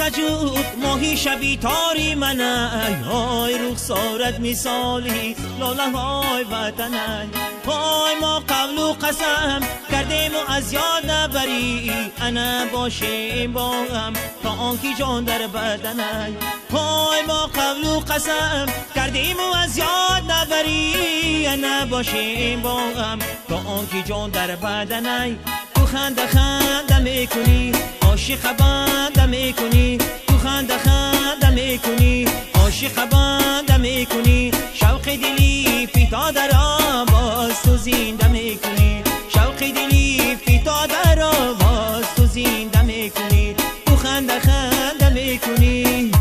وجود ماهی شبی تاری منای های رخسارت مثالی لاله های وطنای های ما قول و قسم کردیم و از یاد نبری انا باشیم با هم تا آنکه جان در بدنای های ما قول و قسم کردیم و از یاد نبری انا باشیم با هم تا آنکه جان در بدنای تو خنده خنده میکنی عاشق بنده میکنی تو خنده خنده میکنی عاشق بنده میکنی شوق دلی فیتا در آواز تو زنده میکنی شوق دلی فیتا در آواز تو زنده میکنی تو خنده خنده میکنی.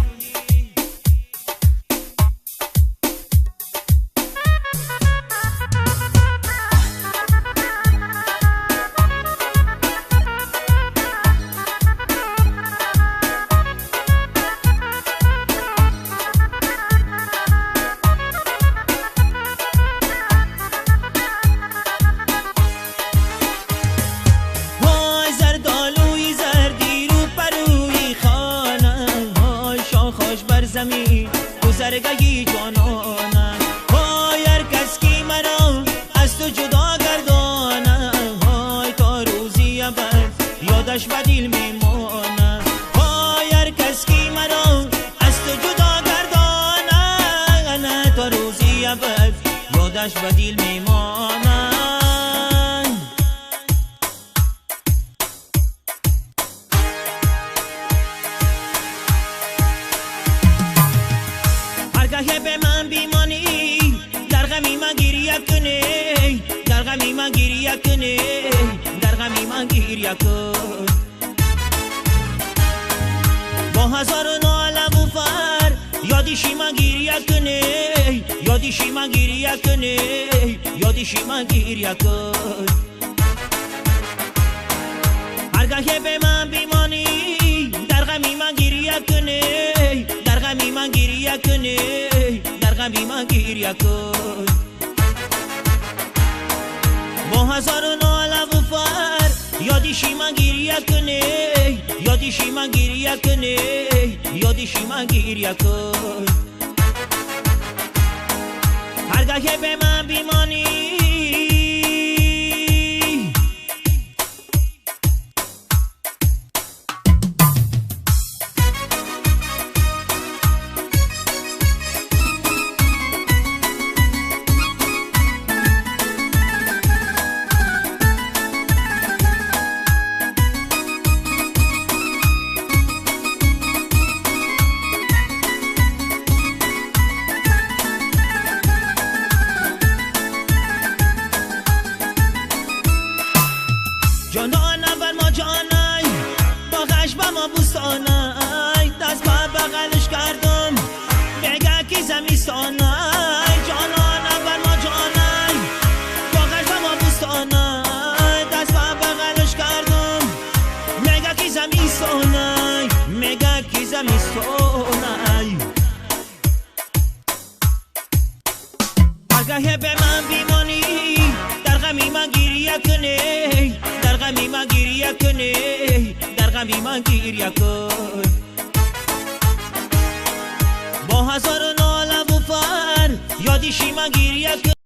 گزرگی جانانه های هر کس کی مرا از تو جدا گردانه های تا روزی ابد یادش به دل میمانه های هر کس کی مرا از تو جدا گردانه تا روزی ابد یادش به دل میمانه. هرگاه به من بیمانی در غمی من گریه کنی در غمی من گریه کنی در غمی من گریه کن با هزار ناله و فر یادشی من گریه کنی یادشی من گریه کنی یادشی من گریه کن. هرگاه به من بیمانی در غمی من گریه کنی در غمی من گریه کنی در غمی من گریه کن با هزار ناله و فر یادشی من گریه کنی یادشی من گریه کنی یادشی من گریه کن. هرگاه به من بیمانی جانان بر ما جانای با غش با ما بوستانای دست با بغلش کردم بگه کی زمیستانای جانان بر ما جانای با غش با ما بوستانای دست با بغلش کردم میگه کی زمیستانای میگه کی زمیستانای. هرگاه به من بیمانی در غمی من گریه کنی در غمی من گریه کنی در غمی من گریه کن با هزار ناله و فر یادشی من گریه کنی.